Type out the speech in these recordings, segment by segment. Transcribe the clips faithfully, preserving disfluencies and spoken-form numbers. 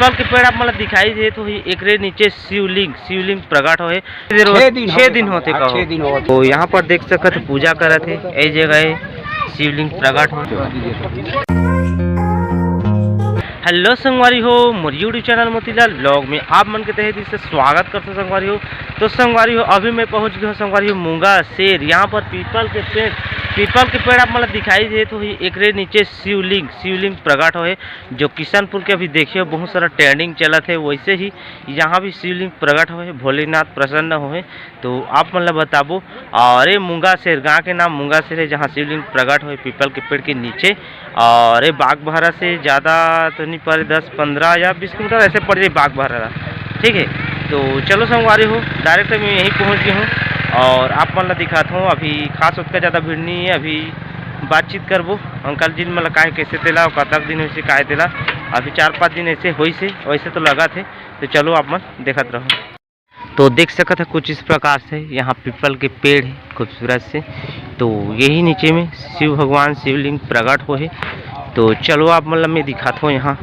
पीपल के पेड़ आप मन ल दिखाई देत होही, एकरे नीचे शिवलिंग, शिवलिंग प्रकट होहे। छह दिन छह होथे दिन का होथे हो। छह दिन होथे। तो यहाँ पर देख सकत हो, पूजा करत हे, ए जगह हे शिवलिंग प्रकट होथे। Hello संगवारी हो, मोर YouTube channel मोतीलाल vlog में आप मन के तहे दिल से स्वागत करथों संगवारी हो। तो संगवारी हो, अभी मैं पहुँच गया हूँ संगवारी हो मुंगासेर। यहाँ पर पीपल के पेड़, पीपल के पेड़ आप मन ल दिखाई देत होही, एकरे नीचे शिवलिंग, शिवलिंग प्रकट होहे, जो किशनपुर के अभी देखिए बहुत सारा trending चलत हे, वैसे ही यहाँ भी शिवलिंग प्रकट होहे, भोलेनाथ प्रसन्न होहे। तो आप मन ल बताबो, और ये मुंगासेर, गाँव के नाम मुंगासेर हे, जहाँ शिवलिंग प्रकट होहे पीपल के पेड़ के नीचे। और ये बागबाहरा से ज़्यादा तो नहीं पड़े, दस पन्द्रह या बीस किलोमीटर ऐसे पड़ जाए बागबाहरा, ठीक है। तो चलो संगवारी हो, direct मैं यहीं पहुँच गया हूँ और आप मन ल दिखाता हूँ। अभी खास ओतका ज़्यादा भीड़ नहीं है, अभी बातचीत करबो अंकल जी मन ल, काहे कैसे तेला, कतक दिन होइसे काहे तेला, अभी चार पाँच दिन ऐसे होइसे, वैसे तो लगत हे। तो चलो आप मन देखत रहो। तो देख सकत है कुछ इस प्रकार से यहाँ पीपल के पेड़ है खूबसूरत से। तो यही नीचे में शिव भगवान शिवलिंग प्रकट होहे। तो चलो आप मन ल मैं दिखात हूँ यहाँ।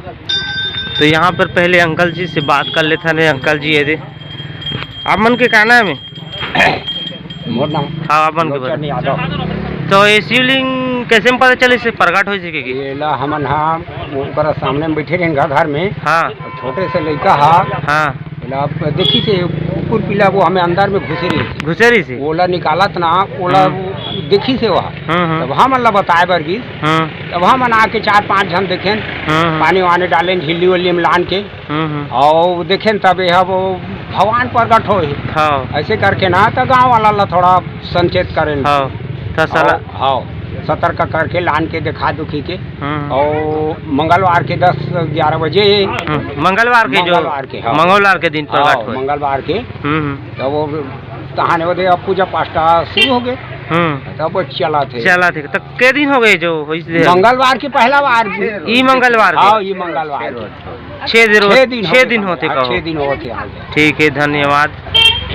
तो यहाँ पर पहले अंकल जी से बात कर लेथन। अंकल जी, ये दे, आप मन के का नाम है? मोर नाम हाँ, आप मन के लोचन बता। यादव। तो ये शिवलिंग कैसे में पता चले से प्रकट होइसे के? ये ला हमन हा ओकर सामने में बैठे रहेन घर में। हाँ। छोटे से लइका हा। हाँ। एला देखिसे कुकुर पीला वो हमें अंदर में घुसे रहिसे। घुसे रहिसे? ओला निकालत ना, ओला हम्म। देखिसे वह। हम्म, हम्म। तब हमन ला बताए बर गिस। हम्म। तब हमन आके चार पांच झन देखेन, हम्म, हम्म। पानी वानी डालेन, झिल्ली उल्ली में लान के। हम्म, हम्म। और देखेन तब यह वो भगवान प्रकट होहे। हाँ। ऐसे करके ना, तो गांव वाला ला थोड़ा संचेत करेन। हाँ। तो सला- और, हाँ, सतर्क करके लान के देखा दुखी के। हम्म। और मंगलवार के दस ग्यारह बजे। हम्म, मंगलवार के जो, मंगलवार के, हाँ। मंगलवार के दिन प्रकट हाँ, होए। मंगलवार के। हम्म, हम्म। तब वो तहाने ओदे अब पूजा पाठ शुरू हो गए। हम्म। तब वो चला थे। चला थे। तो के दिन हो गए जो होइस दे? मंगलवार के पहला बार। ई मंगलवार के? हाँ, ई मंगलवार के। छह दिन, छह दिन हो गए। छह दिन होथे हाँ, कहो। छह दिन होथे, हाँ। ठीक है, धन्यवाद।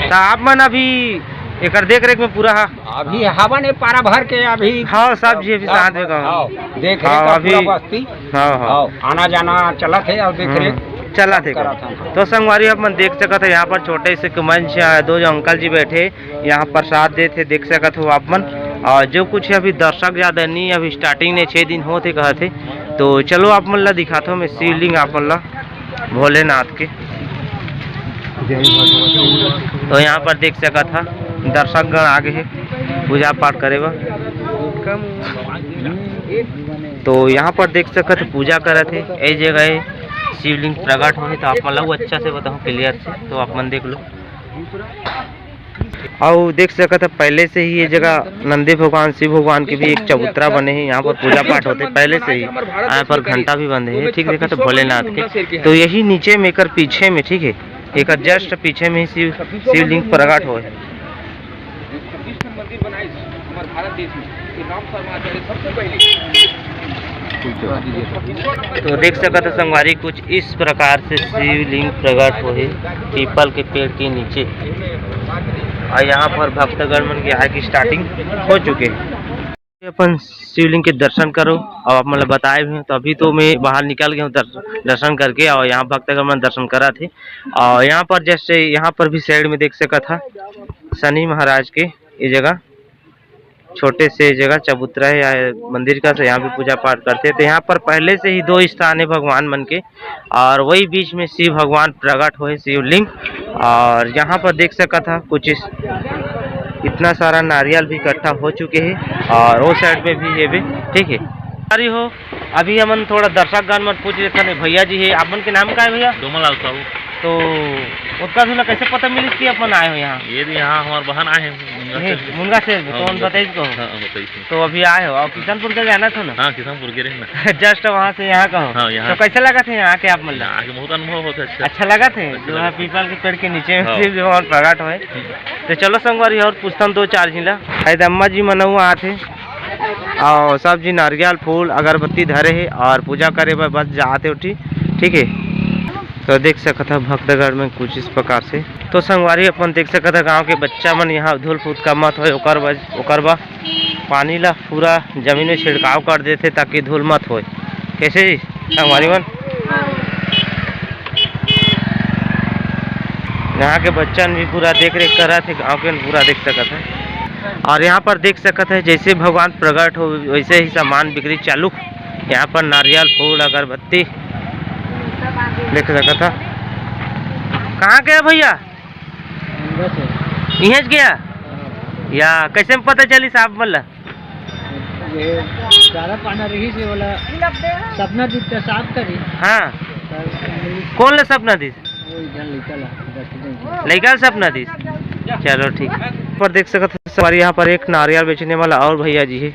तो आप मन अभी एकर देख रेख में पूरा हा? अभी हवा ने पारा भर के अभी हाँ, सब जी अभी साथ में गाँव। हाँ, देख रेख हाँ, का पूरा अभी बस्ती। हाँ, हाँ। हाँ, आना जाना चलत हे और देख रेख हम्म, चलत हे। करत हन। तो संगवारी आप मन देख सकत हे, यहाँ पर छोटे से एक मंच है, दो जो अंकल जी बैठे, यहाँ प्रसाद देत हे, देख सकत हो आप मन। और जो कुछ है अभी दर्शक ज़्यादा नहीं, अभी starting ने छः दिन होत हे कहत हे। तो चलो आप मन ला दिखात हो मैं शिवलिंग आप मन ला। भोलेनाथ के। तो यहाँ पर देख सकत हा, दर्शक गण आगे हे पूजा पाठ करे बर। तो यहाँ पर देख सकत हा, पूजा करत हे। ए जगह हे शिवलिंग प्रकट होहे, तो आप मन ला वो अच्छा से बताओ clear से, तो आप मन देख लो। अउ देख सकत ह, पहले से ही ये जगह नंदी भगवान, शिव भगवान के भी एक चबूतरा बने हे। यहाँ पर पूजा पाठ होथे पहले से ही। यहाँ पर घंटा भी बंधे हे, ठीक देखत ह, भोलेनाथ के। तो यही नीचे में, एकर पीछे में, ठीक है, एकर just पीछे में ही शिव, शिवलिंग प्रकट होय। तो देख सकत ह संगवारी, कुछ इस प्रकार से शिवलिंग प्रकट होहे पीपल के पेड़ के नीचे। और यहाँ पर भक्तगण मन के आए के starting हो चुके हे। अपन शिवलिंग के दर्शन करो, और आप मन ल बताए भी हूँ। तो अभी तो मैं बाहर निकल गया हूँ दर्शन, दर्शन करके, और यहाँ भक्तगण मन दर्शन करत हे। और यहाँ पर जैसे यहाँ पर भी side में देख सकत हा, शनि महाराज के ये जगह छोटे से जगह चबूतरा है या मंदिर का, से यहाँ भी पूजा पाठ करते हैं। तो यहाँ पर पहले से ही दो स्थान है भगवान मन के, और वही बीच में शिव भगवान प्रकट होए, शिवलिंग। और यहाँ पर देख सकत हा, कुछ इस, इतना सारा नारियल भी इकट्ठा हो चुके हैं, और वो side में भी ये भी, ठीक है। अरे हो, अभी हमन थोड़ा दर्शक गण मन पूछ लेथन, भैया जी है, आप मन के नाम का है भैया? डोमालाल साहू। तो ओतका दूर ला कैसे पता मिलिस कि अपन आए हो यहाँ? ये दे यहाँ हमार बहन आए हे, मुनगा ये से। मुनगा से, हाँ, कौन मुनगा से। बताइस को? हाँ, हाँ, बताइस। तो अभी आए हो, और किशनपुर के जाना था ना? हाँ, किशनपुर के रहे ना। Just वहाँ से यहाँ का हो। हाँ, यहाँ। तो कैसे लगा था यहाँ आके आप मतलब? यहाँ आके बहुत अनुभव होता है, अच्छा। अच्छा लगा था? अच्छा जो है लगा। पीपल के पेड़ के नीचे में हाँ। शिव भगवान प्रकट होए। हम्म। तो चलो संगवारी और पूछथन दो चार झिन ला। शायद अम्मा जी मन हुआ आथे। और सब जी नारियल, फूल, अगरबत्ती धरे हे और पूजा करे बर बस जात हे उठी, ठीक है। तो देख सकत ह भक्तगण में कुछ इस प्रकार से। तो संगवारी अपन देख सकत ह गांव के बच्चा मन यहाँ धूल फूत का मत होए, ओकर बज-, ओकर बा पानी ला पूरा जमीन में छिड़काव कर देथे ताकि धूल मत होए। कैसे जी संगवारी मन? यहाँ के बच्चन भी पूरा देख रेख करत हे, गाँव के पूरा देख सकत हे। और यहाँ पर देख सकत हे, जैसे भगवान प्रकट हो, वैसे ही सामान बिक्री चालू। यहाँ पर नारियल, फूल, अगरबत्ती देख सकत हे। कहाँ के हे भैया? इहेंच के हे? या कैसे में पता चलिस आप मन ला? ये चारा पाना रहिस हे, ओला सपना दिस त साफ करिस। हाँ। त कौन ला सपना दिस? वो इधर लइका ला, दस दिन के। लइका ला सपना दिस। चलो ठीक। पर देख सकत हे संगवारी, यहाँ पर एक नारियल बेचने वाला और भैया जी हे।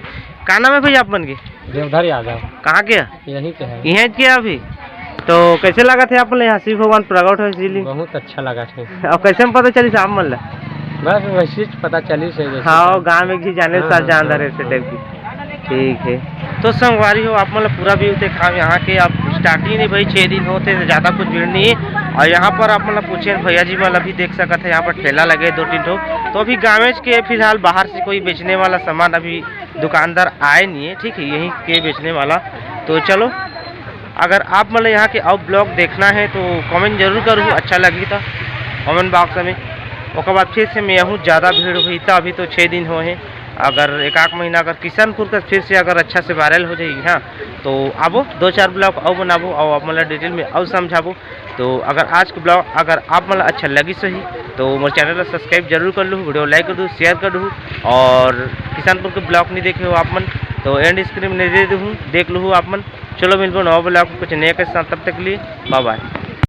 का नाम हे भैया आप मन के? देवधर यादव। कहाँ के हे? यहीं के हे। इहेंच के हे अभी। तो कैसे लागत हे आप मन ला यहाँ शिव भगवान प्रकट होय इसीलिए? बहुत अच्छा लागत हे। और कैसे में पता चलिस आप मन ला? बस वैसे ही पता चलिस हे जैसे हाँ, कि गाँव में भी जाने हाँ, साथ हाँ, जानता हाँ, रहे, ऐसे हाँ। टाइप की। ठीक हे। तो संगवारी हो, आप मन ला पूरा view देखाव यहाँ के। अब starting नहीं भाई, छः दिन होत हे, तो ज़्यादा कुछ भीड़ नहीं हे। और यहाँ पर आप मन ला पूछे भैया जी मन ला भी देख सकत हे, यहाँ पर ठेला लगे हे दो तीन ठो। तो अभी गाँवेच के फिलहाल बाहर से कोई बेचने वाला सामान अभी दुकानदार आए नहीं हे, ठीक हे, यहीं के बेचने वाला। तो चलो, अगर आप मन ला यहाँ के अउ vlog देखना हे तो comment जरूर करहू, अच्छा लगही त comment box में। ओकर बाद फिर से मैं आहूँ, ज़्यादा भीड़ होही त, अभी तो छः दिन होय हे, अगर एक आध महीना अगर किशनपुर का फिर से अगर अच्छा से viral हो जाही, हाँ, तो आबो, दो चार vlog अउ बनाबो अउ आप मन ला detail में अउ समझाबो। तो अगर आज के vlog अगर आप मन ला अच्छा लगिस होही तो मोर channel ला subscribe जरूर कर लूहू, video like कर दू, share कर दू। और किशनपुर के vlog नहीं देखे हो आप मन तो end screen में दे दूहूँ, देख लूहू आप मन। चलो मिलबो नवा vlog में कुछ नया के साथ, तब तक के लिए bye bye।